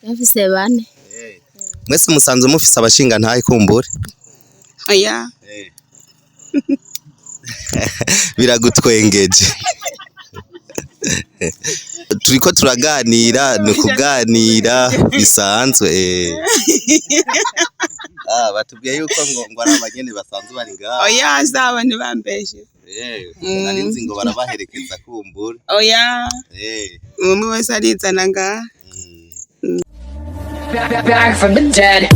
Bafise bane. Mwese musanzwe mufise abashinga ntahe kumbure? Oya. Biragutwengeje. Turiko turaganira, ni ukuganira bisanzwe. Ah, batubwiye yuko ngo ari abanyene basanzwe bari ngaha. Oya, saba ntibambeshe. Nari nzi ngo barabaherekeza kumbura. Oya. Umwe wese arizana ngaha. Back from the dead.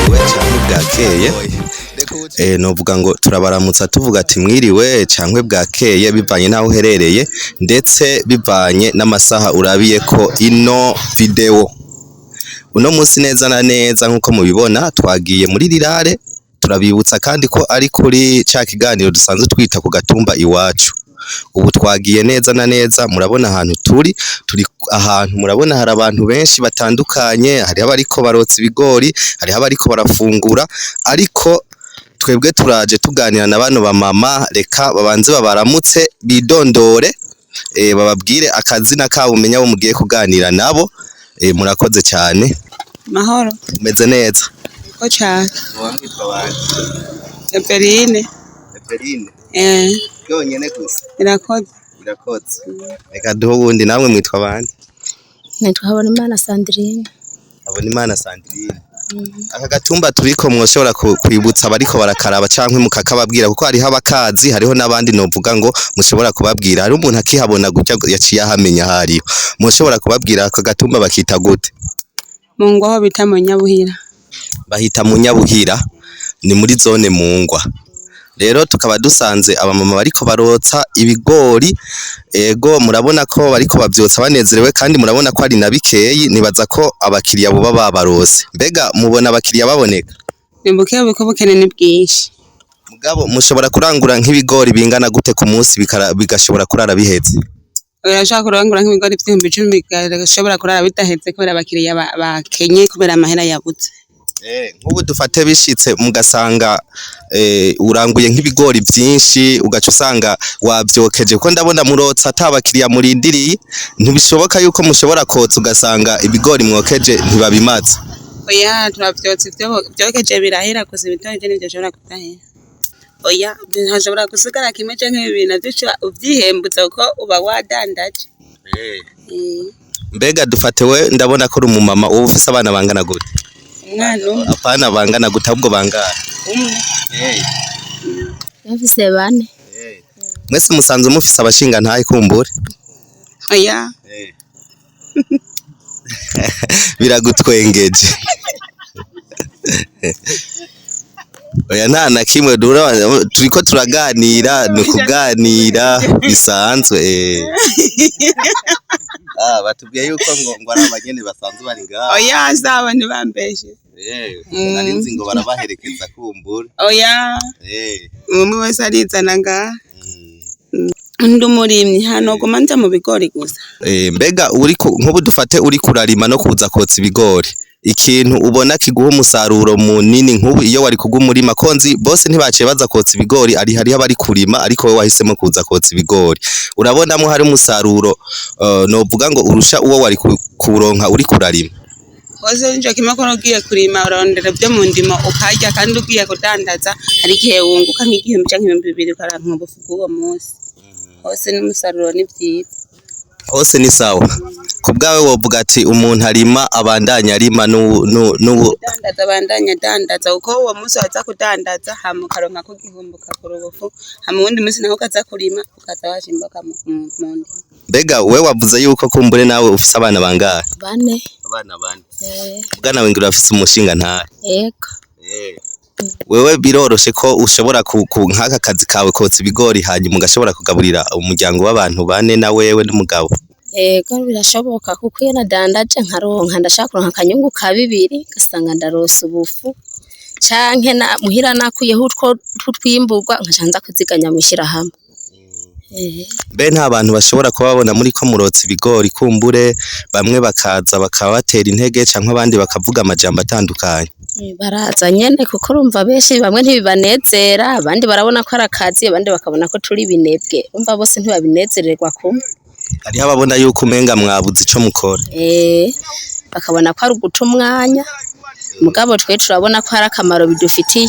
Mwiriwe canke bwakeye. Novuga ngo turabaramutsa tuvuga ati mwiriwe canke bwakeye bivanye n'aho uherereye ndetse bivanye n'amasaha urabiyeko ino video. Uno munsi neza na neza nkuko mubibona twagiye muri rirare, turabibutsa kandi ko ari kuri ca kiganiro dusanzwe twita ku gatumba iwacu. Ubu twagiye neza na neza, murabona ahantu turi, turi ahantu murabona hari abantu benshi batandukanye, hariho abariko barotsa ibigori, hariho abariko barafungura, ariko twebwe turaje tuganira na bano bamama, reka babanze babaramutse bidondore, bababwire akazina kabo umenya abo mugiye kuganira nabo. Murakoze cyane. Mahoro. Umeze neza? Ko cyane. Eveline. Eveline. Eh. Yonyene gusa. Irakoze. Irakoze. Reka duhe uwundi, namwe mwitwa bande? Nitwa Habonimana Sandrine. Habonimana Sandrine. Aka gatumba turiko mwoshobora kwibutsa abariko barakaraba canke mukakababwira, kuko hariho abakazi, hariho n'abandi novuga ngo mushobora kubabwira. Hari umuntu akihabona gutya yaciye ahamenya ahariho. Mwoshobora kubabwira aka gatumba bakita gute? Mungwa, aho bita mu Nyabuhira. Bahita mu Nyabuhira, ni muri zone Mungwa. Rero tukaba dusanze abamama bariko barotsa ibigori. Ego, murabona ko bariko bavyotsa banezerewe, kandi murabona ko ari na bikeyi, nibaza ko abakiriya boba babarose. Mbega mubona abakiriya baboneka? Ni buke buke, ubukene ni bwinshi. Mugabo mushobora kurangura nk'ibigori bingana gute ku munsi bigashobora kurara biheze? Urashobora kurangura nk'ibigori 10,000 bigashobora kurara bidaheze kubera abakiriya bakenye, kubera amahera yabuze. Nk'ubu dufate bishitse mugasanga uranguye nk'ibigori vyinshi, ugaca usanga wavyokeje, kuko ndabona murotsa ata bakiriya murindiriye, ntibishoboka yuko mushobora kotsa ugasanga ibigori mwokeje ntibabimaze? Oya, turavyotsa, ivyo vyokeje birahera gusa, ibitokeje nivyo bishobora kudahera. Oya, hashobora gusigara kimwe canke bibiri, navyo uca uvyihembutsa kuko uba wadandaje. Mbega dufate we, ndabona ko uri umumama, uba ufise abana bangana gute? Umwana umwe. Apana bangana gute, ahubwo bangana? Umwe. Bafise bane. Mwese musanzwe mufise abashinga ntahe kumbure? Oya. Biragutwengeje. Oya, nta na kimwe, turiko turaganira, ni ukuganira bisanzwe. Ah, batubwiye yuko ngo ari abanyene basanzwe bari ngaha. Oya, saba ntibambeshe. Nari nzi ngo barabaherekeza kumbura. Oya. Umwe wese arizana ngaha. Ndi umurimyi hano, guma nza mu bigori gusa. Mbega nk'ubu dufate uri kurarima no kuza kotsa ibigori, ikintu ubona kiguha umusaruro munini, nk'ubu iyo wari kugwa umurima, ko nzi bose ntibaciye baza kotsa ibigori, ari hariho abari kurima, ariko wowe wahisemo kuza kotsa ibigori, urabonamo hari umusaruro novuga ngo urusha uwo wari kuronka uri kurarima? Hose nico kimwe, ko ugiye kurima urarondera ibyo mu ndimo ukarya, kandi ugiye kudandaza hari igihe wunguka nk'igihumbi canke 2000, ukaronka ubufu bw'uwo munsi. Hose n'umusaruro ni vyiza. Hose ni sawa. Ku bwawe wovuga ati umuntu arima abandanya arima n'ubu Kudandaza abandanya adandaza, kuko uwo munsi waza kudandaza hama ukaronka ko igihumbi ukagura ubufu, hama uwundi munsi naho ukaza kurima ukaza washimboka mu ndimo. Mbega we wavuze yuko kumbure nawe ufise abana bangahe? Bane. Abana bane. Bwana we ngira urafise umushinga ntahe? Yego. Wewe biroroshe ko ushobora nk'aka kazi kawe kotsa ibigori, hanyuma ugashobora kugaburira umuryango w'abantu bane na wewe n'umugabo? Yego, birashoboka, kuko iyo nadandaje nkaronka, ndashaka kuronka akanyungu ka bibiri, ngasanga ndaronse ubufu, canke na muhira nakuyeho utwo twimburwa, nkaca nza kuziganya mw'ishirahamwe. Mbe nta bantu bashobora kuba babona muri ko murotsa ibigori, kumbure bamwe bakaza bakabatera intege, canke abandi bakavuga amajambo atandukanye? Baraza nyene, kuko urumva benshi bamwe ntibibanezera, abandi barabona ko ari akazi, abandi bakabona ko turi binebwe, urumva bose ntibabinezererwa kumwe. Hariho ababona yuko umenga mwabuze ico mukora. Bakabona ko ari uguta umwanya, mugabo twe turabona ko hari akamaro bidufitiye.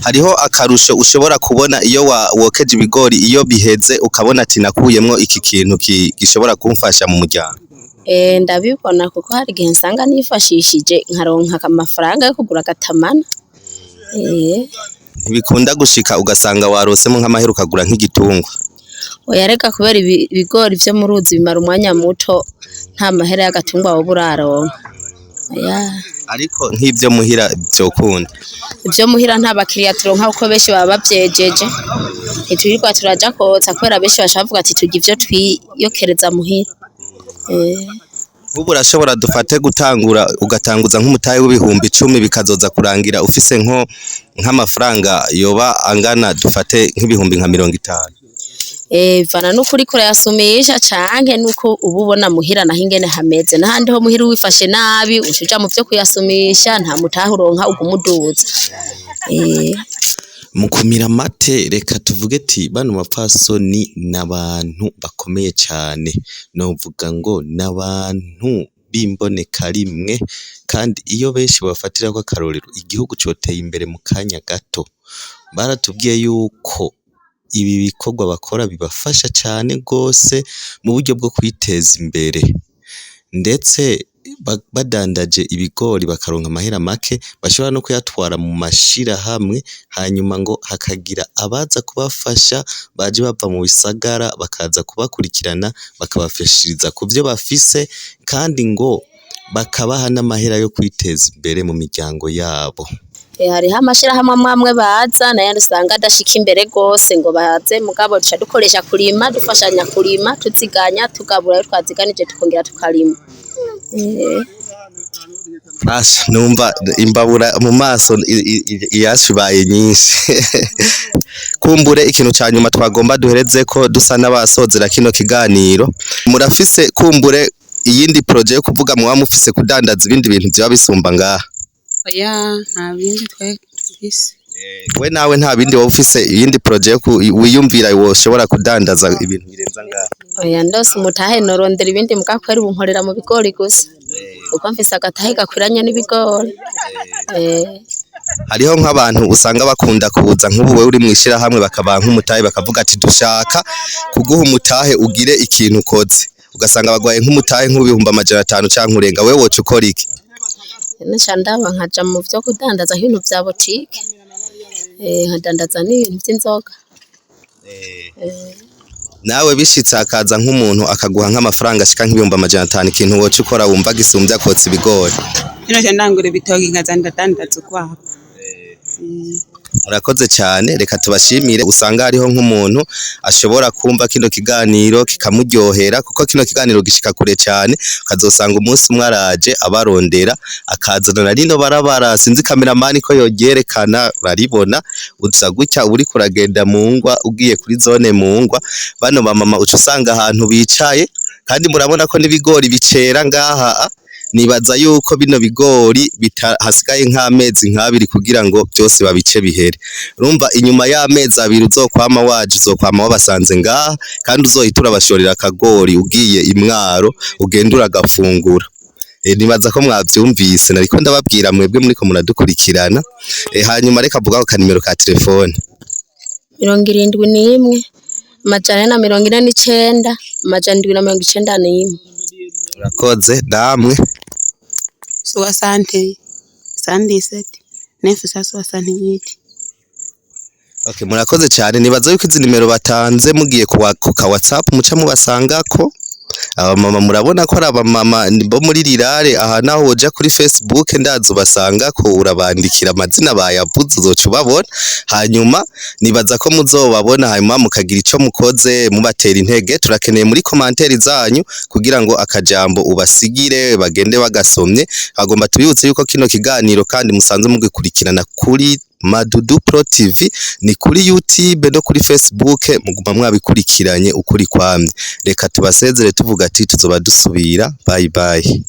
Hariho akarusho ushobora kubona iyo wokeje ibigori, iyo biheze ukabona ati nakuyemwo iki kintu gishobora kumfasha mu muryango. Ndabibona kuko hari igihe nsanga nifashishije nkaronka amafaranga yo kugura agatamana. Ntibikunda gushika ugasanga warosemo nk'amahera ukagura nk'igitungwa? Oya, reka, kubera ibigori vyo mu ruzi bimara umwanya muto, nta mahera y'agatungwa woba uraronka. Oya. Ariko nk'ivyo muhira vyokunda? Ivyo muhira nta bakiriya turonka kuko benshi baba bavyejeje, ntitwirirwa turaja kotsa kubera benshi baca bavuga ati turya ivyo twiyokereza muhira. Nk'ubu urashobora dufate gutangura ugatanguza nk'umutahe w'10,000, bikazoza kurangira ufise nko nk'amafaranga yoba angana dufate nk'ibihumbi nka 50. Bivana nuko uriko urayasumisha canke nuko uba ubona muhira naho ingene hameze, n'ahandi ho muhira wifashe nabi uca uja mu vyo kuyasumisha, nta mutahe uronka, uguma uduza. Mu kumira amate, reka tuvuge ati bano bapfasoni n'abantu bakomeye cane, novuga ngo n'abantu b'imboneka rimwe, kandi iyo benshi bafatirako akarorero igihugu coteye imbere mu kanya gato. Baratubwiye yuko ibi bikorwa bakora bibafasha cane gose mu buryo bwo kwiteza imbere, ndetse badandaje ibigori bakaronka amahera make bashobora no kuyatwara mu mashirahamwe, hanyuma ngo hakagira abaza kubafasha baje bava mu bisagara bakaza kubakurikirana bakabafashiriza ku vyo bafise, kandi ngo bakabaha n'amahera yo kwiteza imbere mu miryango yabo. Hariho amashirahamwe amwe amwe baza n'ayandi usanga adashika imbere gose ngo baze, mugabo duca dukoresha kurima, dufashanya kurima, tuziganya, tugabura ayo twaziganije, tukongera tukarima. Asha, numva imbabura mu maso iyashu ibaye nyinshi. Kumbure ikintu ca nyuma twagomba duhereze ko dusa n'abasozera kino kiganiro, murafise kumbure iyindi projet yo kuvuga muba mufise kudandaza ibindi bintu vyoba bisumba ngaha? Oya, nta bindi twe dufise. We nawe nta bindi woba ufise, iyindi projet yo wiyumvira woshobora kudandaza ibintu birenza ngaha? Oya, ndose umutahe norondera ibindi, muga kweri ubu nkorera mu bigori gusa kuko mfise agatahe gakwiranye n'ibigori. Hariho nk'abantu usanga bakunda kuza, nk'ubu wewe uri mw'ishirahamwe, bakabaha nk'umutahe bakavuga ati dushaka kuguha umutahe ugire ikintu ukoze, ugasanga bagwaye nk'umutahe nk'500,000 canke urenga, wewe woca ukora iki? Nca ndaba nkaja mu vyo kudandaza nk'ibintu vya botike, nkadandaza n'ibintu vy'inzoga. Nawe bishitse hakaza nk'umuntu akaguha nk'amafaranga ashika nk'500,000, ikintu woca ukora wumva gisumvya kotsa ibigori? Noca ndangura ibitoki nkaza ndadandaza urwagwa. Murakoze cyane, reka tubashimire. Usanga hariho nk'umuntu ashobora kumva kino kiganiro kikamuryohera, kuko kino kiganiro gishika kure cyane, ukazosanga umunsi umwe araje abarondera akazana na rino barabara, sinzi kameramani ko yoryerekana, uraribona uza gutya uriko uragenda mu ngwa ugiye kuri zone mu ngwa, bano bamama uca usanga ahantu bicaye, kandi murabona ko n'ibigori bicera ngaha. Nibaza yuko bino bigori hasigaye nk'amezi nk'abiri kugira ngo byose babice bihere. Urumva inyuma y'amezi 2 uzokwama waje, uzokwama wabasanze ngaha, kandi uzohita urabashorera akagori ugiye imwaro ugenda uragafungura. Nibaza ko mwavyumvise, nariko ndababwira mwebwe muriko muradukurikirana. Hanyuma reka avuga ko kanimero ka telefone. 71 449 791. Murakoze namwe. 60 77 968. Okay, murakoze cyane. Nibaza yuko izi nimero batanze mugiye ku ka WhatsApp muca mubasangako. Abamama murabona ko ari abamama bo muri rirare aha, naho woja kuri Facebook ndazi ubasangako, urabandikira amazina bayavuze uzoca ubabona. Hanyuma nibaza ko muzobabona, hanyuma mukagira ico mukoze mubatera intege. Turakeneye muri commentaire zanyu kugira ngo akajambo ubasigire bagende bagasomye. Agomba tubibutse yuko kino kiganiro kandi musanze mugikurikirana kuri Madudu Pro TV, ni kuri YouTube no kuri Facebook, muguma mwabikurikiranye ukuri kwamye. Reka tubasezere tuvuga ati tuzoba dusubira, bye bye.